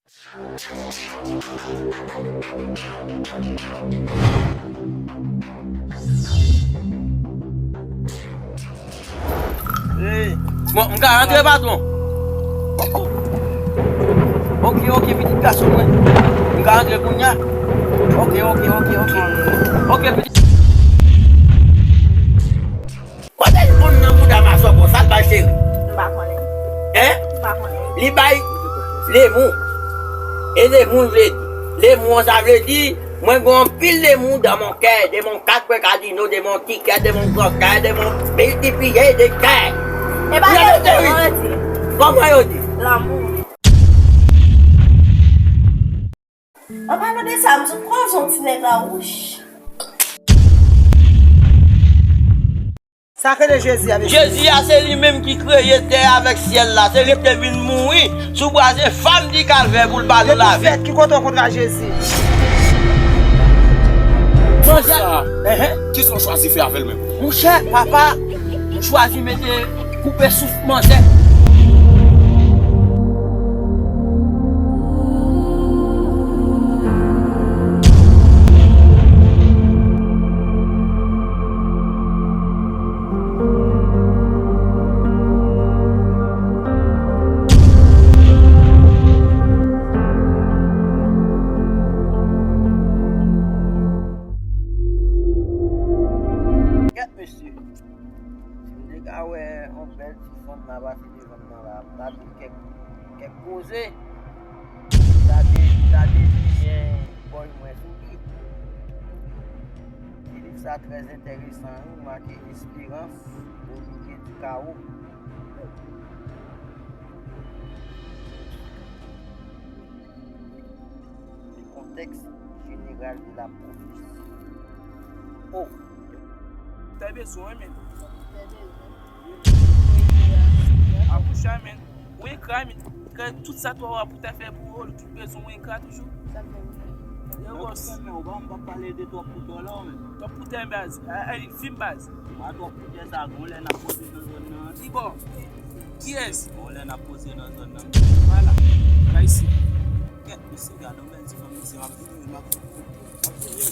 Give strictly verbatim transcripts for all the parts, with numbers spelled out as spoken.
Bon, m ka rantre, patwon? Ok, ok, pitit gason mwen. M ka rantre kounye a? Ok, ok, ok, ok. Ok, pitit. Kote l konn nan bouda m a sòpò, sa l bay cheri? M pa konnen. Hein? M pa konnen. Li bay lemou. E lemou l vle di. Lemou an sa vle di, mwen gen anpil lemou dans mon cœur, de mon quatre cardinaux, de mon ticket, de mon grand cœur, de mon multiplié de cœur. E pa lemou, kòman yo di? Kòman yo di? Lanmou. An palan de sa, m sot kwaze yon ti nèg a wouch. Sa k rele Jezi a, mesye? Jezi a, se li menm ki kreye tè avèk syèl la. Se li ki te vin mouri sou bwa Zefanm di Kalvè pou l ba nou lavi. Depi fèt, ki kote w kontre a Jezi? Kisa w chwazi fè avè l menm? Monchè, papa, m chwazi mete koupe souf manzè. Gèt mesye. Si m te ka wè yon bèl ti fanm la pase devan m nan la, m ta di kèk, kèk koze. M ta de-, m ta deziyen bòy mwen sou li. Ti liv sa trè enteresan, wi, make Espérance au milieu du chaos. Le contexte général de la prophétie. Oh! Tè bezwen, men. Tè bezwen. Apoucha, men. Wi, kra, men. Kè tout sa twa w ap pou ta fè pou yo, tout bezwen wen ka toujou. Sa fè wi. Yo, bòs. Ou pa, ou pa pale de twòp poutè la, men. Twòp poutè, baz. Ay, fim, baz. Pa twòp poutè sa, gon lè n ap poze nan zòn nan. Ki bò? Kiyès? Gon lè n ap poze nan zòn nan. Vwala. Pa isi. Kèt, mesye, gade yon bèl ti fanm, mesye, m ap vini, m ap vini. M ap vini.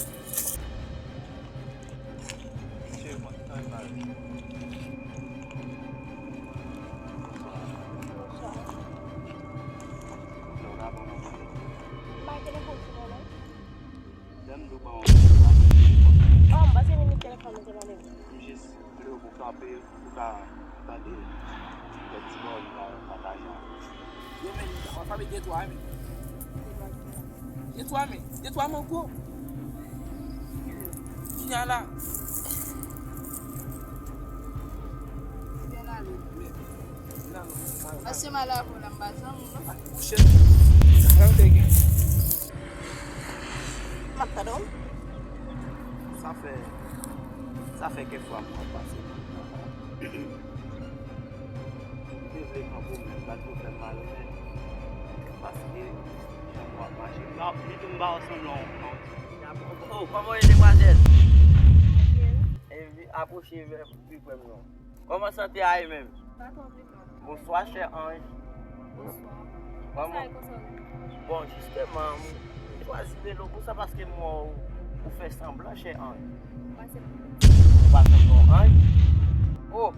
Mesye, mwen, tan pale. Bonswa. Bonswa, w ka ban mwen manje? M bay telefòn sou mwen, non. Lè m di w ban mwen manje, w pa gen telefòn. Oh, m pa gen nimewo telefòn mwen te mande m. M jis vle w pou kanpe, pou ka tande kèk ti bò, m ka pataje avè w. Yo, men, w ap frape de twa, men. De twa, men. De twa, men, gwo. Kounya la. Byen ale. Byen ale. Mesye, m al avè w la, m pa zanmi w, non. Ak kouchèt. Sa yo te gen. M ap tande w. Sa fè, sa fè kèk fwa m ap pase. M te vle kanpe w, men m pa t vle fè m mal, men paske jan w ap mache. M pa, li tou m pa wè w sanble yon, yon ti. Oh, kòman w ye, demwazèl? Byen. Epi, apwoche vè, pi pre m non. Kòman sante a ye menm? Pa twò pli mal. Bonswa, chè anj. Bonswa. Kòman? Sa e konsa ou menm? Bon, jisteman, m chwazi rele w konsa paske m wè w, ou fè sanblan, chè anj. Ou pa sanble yon anj? Oh,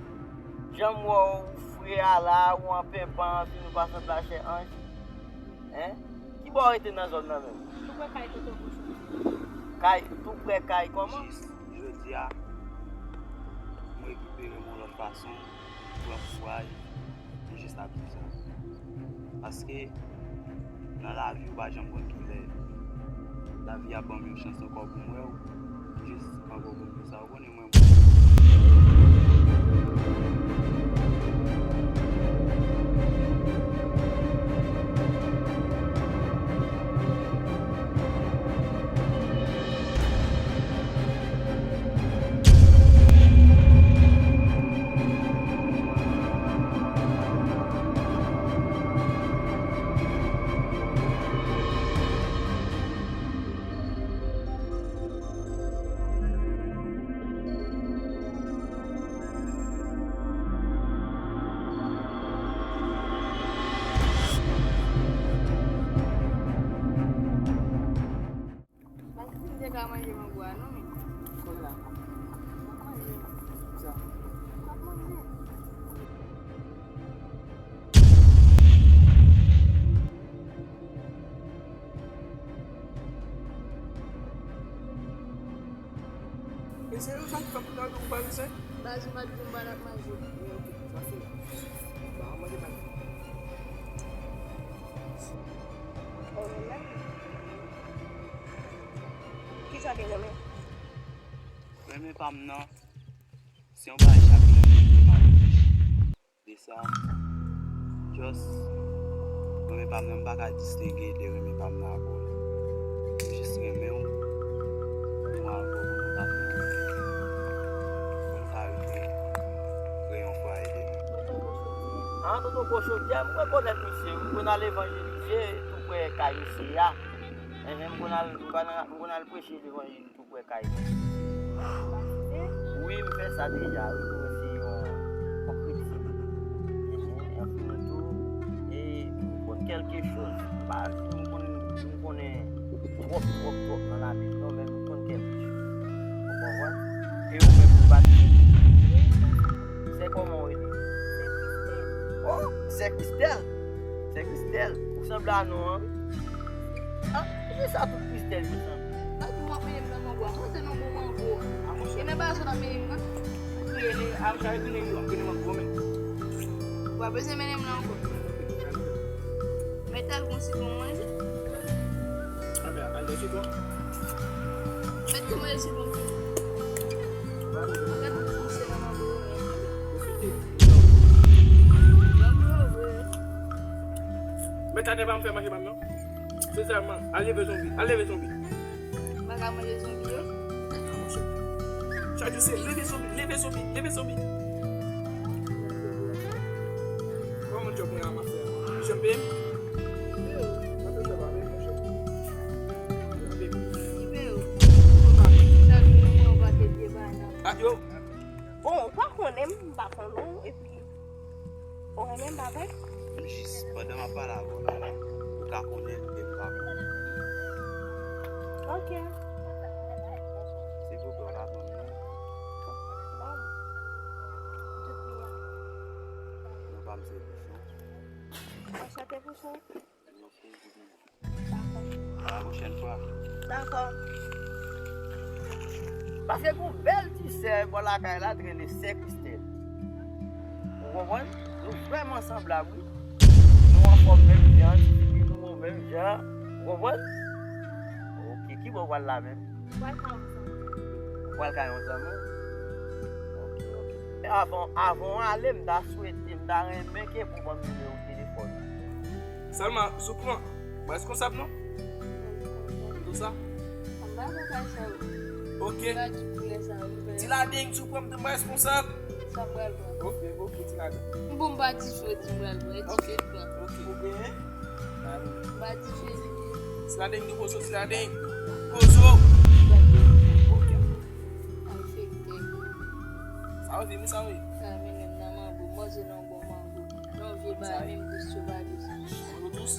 jan m wè w, ou fre a la, ou an penpan, si nou pa sanble a chè anj. Hein? Ki bò w rete nan zòn nan menm? Tou pre kay kote w kochon. Kay, tou pre kay kòman? Jodi a, m rekipere m yon lòt fason, m pran kouraj, m jis ap di sa. Paske, nan lavi, ou pa janm konn kilè lavi a ban m yon chans ankò pou m wè w, m jis kanpe w pou m di sa, ou konnen mwen. Ou ka manje mango a non, men. Kote la? M ap manje. Sa. M ap manje. E se yo sa ki fè pou ta di ou pa bezwen? Baz, ou pa di pou m pa t ap manje. Wi, ok, sa fini. Ba, mwen manje pa. Kisa w te renmen? Renmen pa m nan, se yon bagay chak jou. De sa, just renmen pa m nan, m pa ka distenge de renmen pa m nan ak ou. M jis renmen w, pou mwen avè w, pou nou ta fè, pou nou ta rive kreye yon fwaye de nou. Ah, Tonton Gwo Chodyè, m rekonèt misye, m konn al evanjelize tou prè kay misye a. Enhen, m konn al, m konn al, m konn al preche levanjil tou prè kay mwen. Wi, m fè sa deja, wi, mwen se yon, yon kretyen. Enhen, anpi tou, e, m konn kèlke choz. M pa di m konn, m konnen twòp, twòp, twòp nan Labib, non, men m konn kèlke choz. Ou konprann? E ou menm, ou pa di? Sè kòman ou rele? Oh, sè Kristèl. Sè Kristèl. Ou sanble a non an, wi. Ah, kisa tout Kristèl yo sanble? Gad pou w ap mennen m nan mango a. Mwen se nan bon mango. E nan ba zòn ap mennen m nan. Ou rele a, ou chale tounen yo, ap mennen mango men. Ou pa bezwen mennen m nan ankò. Mèt al gon sitwon manje. Anben, al de sitwon. Mèt gon manje sitwon. Gad pou w pouse nan mango yo men. Mango yo vre. Mèt atè pa m fè manje pa m non. Sensèman, al leve zonbi, al leve zonbi. M pa ka manje zonbi yo. Chak jou se leve zonbi, leve zonbi, leve zonbi. Kòman djòb mwen a m ap fè a? Janbe m? Janbe m. Janbe m. Chak jou mwen yon pakèt vye bagay nan. Ah, yo. Bon, ou pa konnen m, m pa konnen w, epi Ou renmen m pa vre? M jis, pandan m ap pale avè w la, ou ka konnen l, e m ka konnen. Ok. Silvouplè, w ka ban m non? Ban m. Tout li a. Non pa m se Pouchon. Anchante, Pouchon. A la pwochèn fwa. Dakò. Paske gon bèl ti sè bò lakay la ki rele Sè Kristèl. Ou konprann? Nou vrèman sanblab, wi. Nou anfòm menm jan, ti figi nou bon menm jan. Ou konprann? Ok, ki bò w pral la menm? Ou pral ka yon zanmi. Ou pral ka yon zanmi? Ok, ok. Avan, avan w ale, m ta swete, m ta renmen ke pou ban m nimewo telefòn. Sèlman, si w pran, m responsab non? M di w sa? M pa pran kay sa yo. Ok. M pa di koulè sa yo, men Ti Ladeng, si w pran m tou, m responsab. Sa m pral pran. Ok, ok, Ti Ladeng. M bon, m pa di frè di m pral pran. Ok. Ti frè pran. Ok. Ou genyen? M pa di frè di. Ti Ladeng, di Pozo, Ti Ladeng. Pozo. Ok. Malfektè. Sa w di m sa wi? Sa mennen m nan mango, manje nan bon mango. Nan vye bagay menm dous yo pa dous. Mango dous?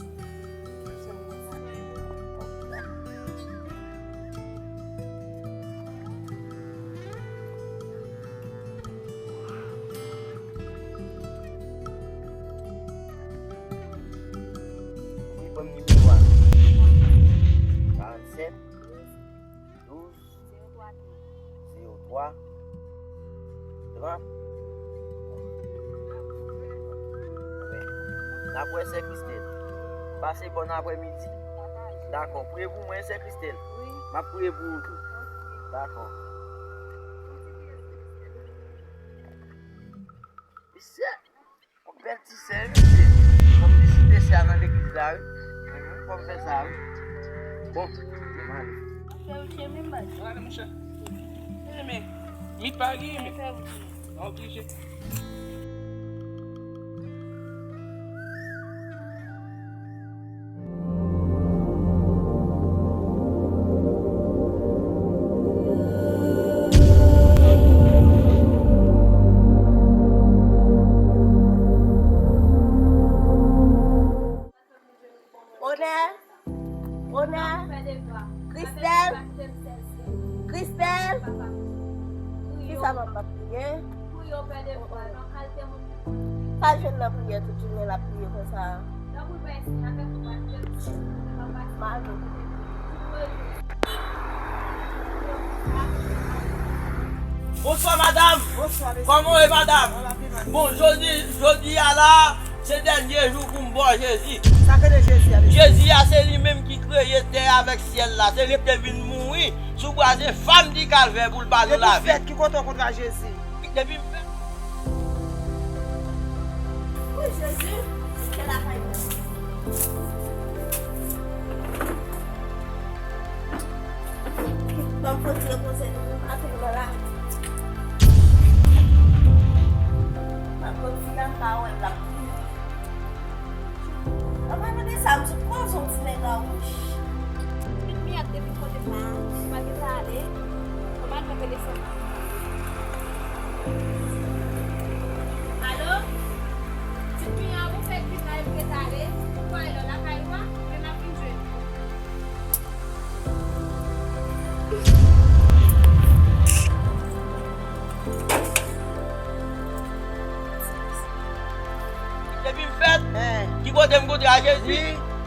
Wi, ban m nimewo a. Karannsèt, douz, zewo twa, trant. N ap wè Sè Kristèl. Pase bòn aprèmidi. Dakò. Priye pou mwen, Sè Kristèl. M ap priye pou ou tou. Dakò. Mesye! Yon bèl ti sè, wi, mesye. Fò m vizite sè a nan legliz la, wi. Mhm, fò m fè sa, wi. Bon, m ale. Fè wout chèmen, baz. Gade, monchè. Chèmen. Mit pa gen, men. Fè wout chèmen. Oblije. Onè, Ona, Christelle, Christelle, kisa manman priye? Pa jwenn nan priyè tout jounen l ap priye konsa. Mari. Bonswa madanm. Bonswa mesye. Kòman w ye madanm? Bon, jodi, jodi a la, se dènye jou pou m ba w Jezi. Sa k rele Jezi a mesye? Jezi a se li menm ki kreye tè avèk syèl la. Se li ki te vin mouri sou bwa Zefam di Kalvè pou l ba nou lavi. Depi w fèt, ki kote w kontre a Jezi? Depi m fèt. Wi, Jezi, kè lakay mwen. Ban m fon ti repoze nan maten nan la. M ap konn si la m pa wè l ap. Anvan nou desann sou pwazon ti nèg la wouch. Tout miyòt depi kote m la, si pa gen sa ale, kòman l fè telefòn nan? Alo? Tout miyòt, ou fèk vin la, epi rete ale, ou pa ale lakay ou a, men m ap vin jwenn ou. Depi m fèt, ki kote m kontre a Jezi? Wi.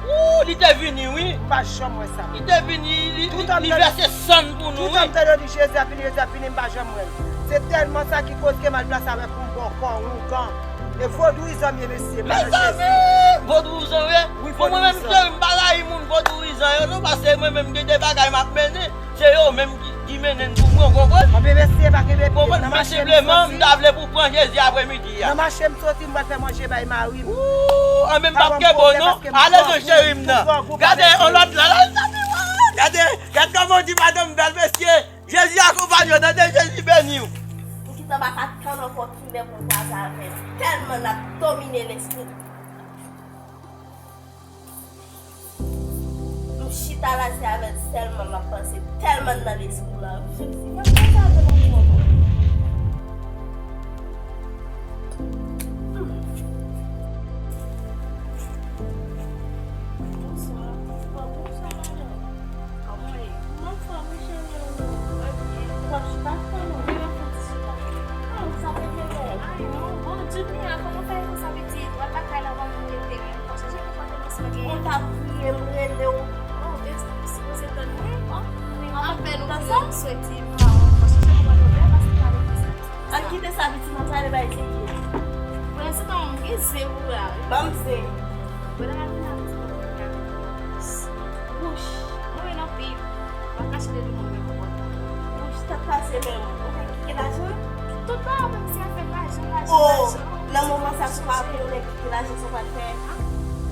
Ou, li te vini, wi. M pa janm wè sa. Li te vini, li, li, li vèse san l pou nou, wi. Toutan m tande yo di Jezi ap vini, Jezi ap vini, m pa janm wè l. Se tèlman sa ki koz ke m al plase avèk yon bòkò, yon ougan. E vodouyizan m ye, mesye, pa nan Jezi. Mezanmi! Vodouyizan, wi? Wi, vodouyizan. Bon, mwen menm, cheri, m pa rayi moun vodouyizan yo, non, paske mwen menm, gen de bagay m ap mennen. Se yo menm ki, ki mennen n pou mwen, w konprann? Anben mesye, pa kenbe pye. Konprann, men senpleman, m ta vle pou w pran Jezi apremidi a. Nan mache m soti, m pral fè manje bay mari m. Ou, anben m p ap kenbe w non. Ale non, cheri m nan. Gade, yon lòt la, la, la, gade, gade kòman w di madanm bèl, mesye. Jezi akonpaye w, tande, Jezi beni w. M gentan pa ka tann ankò kilè pou m kwaze avè l. Tèlman l ap domine lespri m. M chita la, se avè l sèlman m ap panse, tèlman l nan lespri m la. Jezi, mwen kontan de mwen kontan. Bonswa. Bonswa, madanm. Kòman w ye? M anfòm, wi, cheri. Mwen byen. W ap chita fè non. Mwen ap fè ti chita. Ah, sa fè plezi. Ay, non. Bon, di m, Mia, kòman w fè konsa, pitit? W al lakay la, w ap rete. Ou pa sonje konpòtman sa gen? Ou ta priye m rele w. Oh, byen, ou sipoze tann mwen. Apèn ou priye m swete m pa wè w. Ou pa sonje konpòtman bèl paske pale konsa. Al kite sa, pitit, m ap prale bay Ezekyèl. Pandan se tan, m gen zen pou w la, wi. Ban m zen. Pandan m ap vin la, pitit, m ap vin la. Wouch, mwen menm nan peyi m, m ap kache de moun mwen konpòtman. Wouch, sa k pase menm? Ou fè kite lajan? Tout bagay menm se afè lajan, lajan, lajan. Oh, nan moman sa, se pa pou yon nèg ki gen lajan, sa w pral fè? Ah,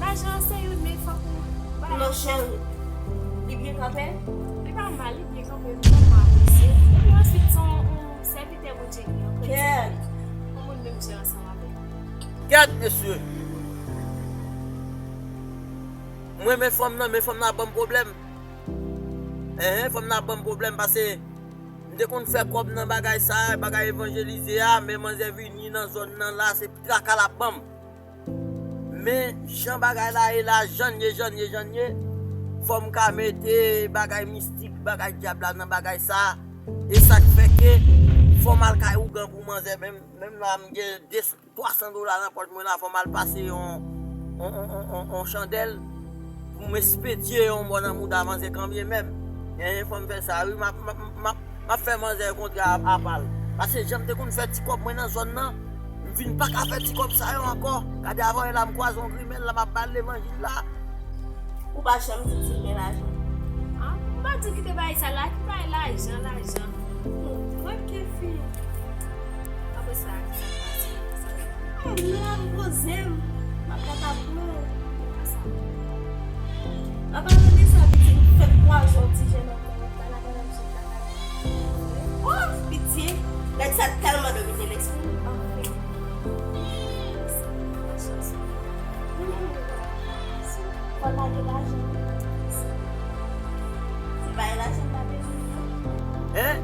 lajan an se youn, men fòk ou ba. Non, cheri. Li byen kanpe? Li pa mal, li byen kanpe, li pa mal, mesye. Epi answit, se yon, yon sèvitè Bondye li ye, yon kretyen. Kèt. Yon moun menm jan ansanm avè m. Kèt, mesye. Mwen, men fanm nan, men fanm nan ap ban m pwoblèm. Enhen, fanm nan ap ban m pwoblèm, paske m te konn fè kòb nan bagay sa, bagay evanjelize a, men manzè vini nan zòn nan la, se traka l ap ban m. Men jan bagay la ye la, jan l ye, jan l ye, jan l ye, fò m ka mete bagay mistik, bagay dyab la nan bagay sa. E sa k fè ke fò m al kay ougan pou manzè, menm, menm la m gen de, twa san dola nan pòch mwen la, fò m al pase yon, yon, yon, yon, yon, yon chandèl pou m espedye yon bò nan mouda manzè kanmenm. Enhen, fò m fè sa, wi, m ap, m ap, m ap, m ap fè manzè kontre a, apa l. Paske jan m te konn fè ti kòb mwen nan zòn nan, m vin pa ka fè ti kòb sa yo ankò. Gade, avan yè la, m kwaze yon grimèl la, m ap ba l levanjil la. Ou pa janm di m si l gen lajan. Ah, m pa di w kite bagay sa la, ki bagay lajan, lajan. Hmm, ok, fi. Apre sa, ki sa k pase? Ah, m la, m poze m. M ap gade apre w. An palan de sa, pitit, m fèk kwaze yon ti jenòm nan wout la, la, pandan m sot lakay. Oh, pitye! Nèg sa tèlman domine lespri m. Anfen. Fò l pa gen lajan. Se pa gen lajan m pa bezwen, non. Hein?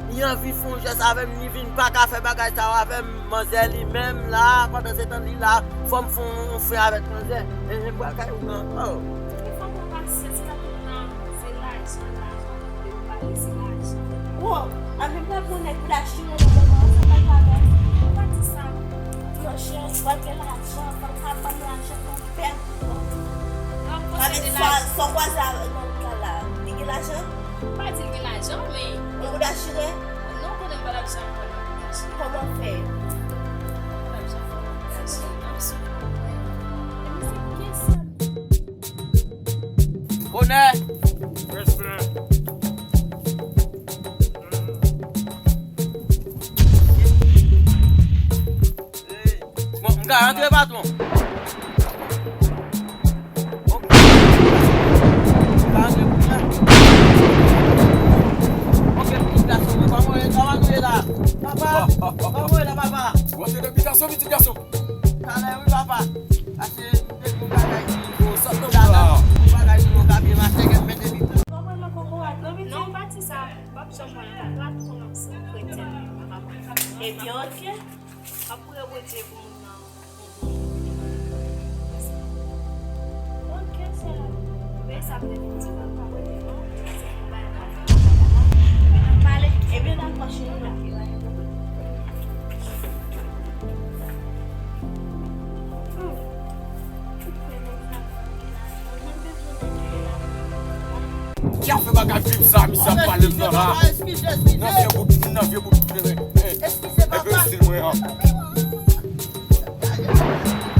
Li anvi fè yon jès avè m, li vin pa ka fè bagay sa yo avè m. Manzè li menm la, pandan se tan li la, fò m fè yon fè avèk manzè. Hein, hein, m pral kay ou nan. Oh. Fò m pran pasyans, se pa tout tan. Bon, ann menm lè pou nèg pou l chire nan moman an, sa pa travay. Ou pa di sa. Monchè, fò l gen lajan, fò l ka ban m lajan pou m pè. Sa vle di sa, sa w kwaze avèk nan wout la la, li gen lajan? Pa di l gen lajan, men. Yon bouda chire? Non, konnen m pa lajan, m pa lajan. Kòman fè? M pa lajan, m pa lajan. Bonè! Respè! Bon, m ka rantre, patwon? Ok. M ka rantre kounye a? Ok, pitit gason mwen, kòman w ye? Kòman nou ye la? Papa! Kòman w ye la, papa? Ou antre nan bitasyon, pitit gason? Talè wi, papa. Pase m te di yon bagay ki... Oh, sa t ap la? Yon bagay ki yo ka byen mache, gen mete bib la. Kòman nan kokorat, non, pitit? Non, pa di sa. M p ap janm wè l. M pa t konn ap se kretyen, papa. Ebyen, ok. M ap priye Bondye pou moun nan. Ok, sè. Men sa vle di m pa konnen non. Pale. Ebyen, dakò, cheri. Ki afè bagay fim sa, misye ap pale m nan la? Nan vye bout, nan vye bout kleren. Eskize, papa. Enbesil mwen an.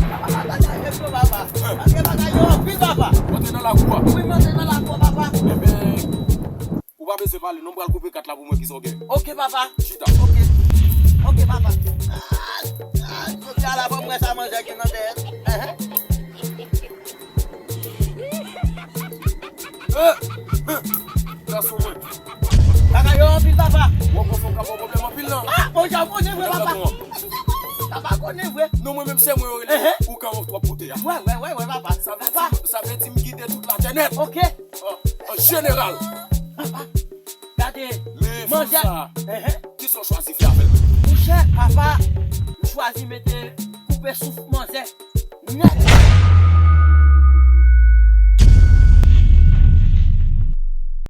Papa, bagay yo, papa. Papa, bagay yo anpil, papa. Mwen te nan lakou a. Wi, mwen te nan lakou a, papa. Enben, ou pa bezwen pale non, m pral koupe kat la pou m wè kisa w gen. Ok, papa. Chita. Ok. Ok, papa. Ah, ah, jodi a la, fò m wè sa manzè gen nan dèyè. Ehe. Eh, eh, gason mwen. Bagay yo anpil, papa. Ou konn fè w ka ba w pwoblèm anpil, non? Ah, bon, jan konnen vre, papa. Papa konnen vre. Non, mwen menm se mwen yo rele. Ehe. Ou ka wè twòp kote a. Wè, wè, wè, wè, papa. Sa vle di, sa vle di m gide tout latè nèt. Ok. An, an jeneral. Papa, gade. Men fanm sa, ehe, kisa w chwazi fè avè l? Monchè, papa, m chwazi mete koupe souf manzè. Nèt.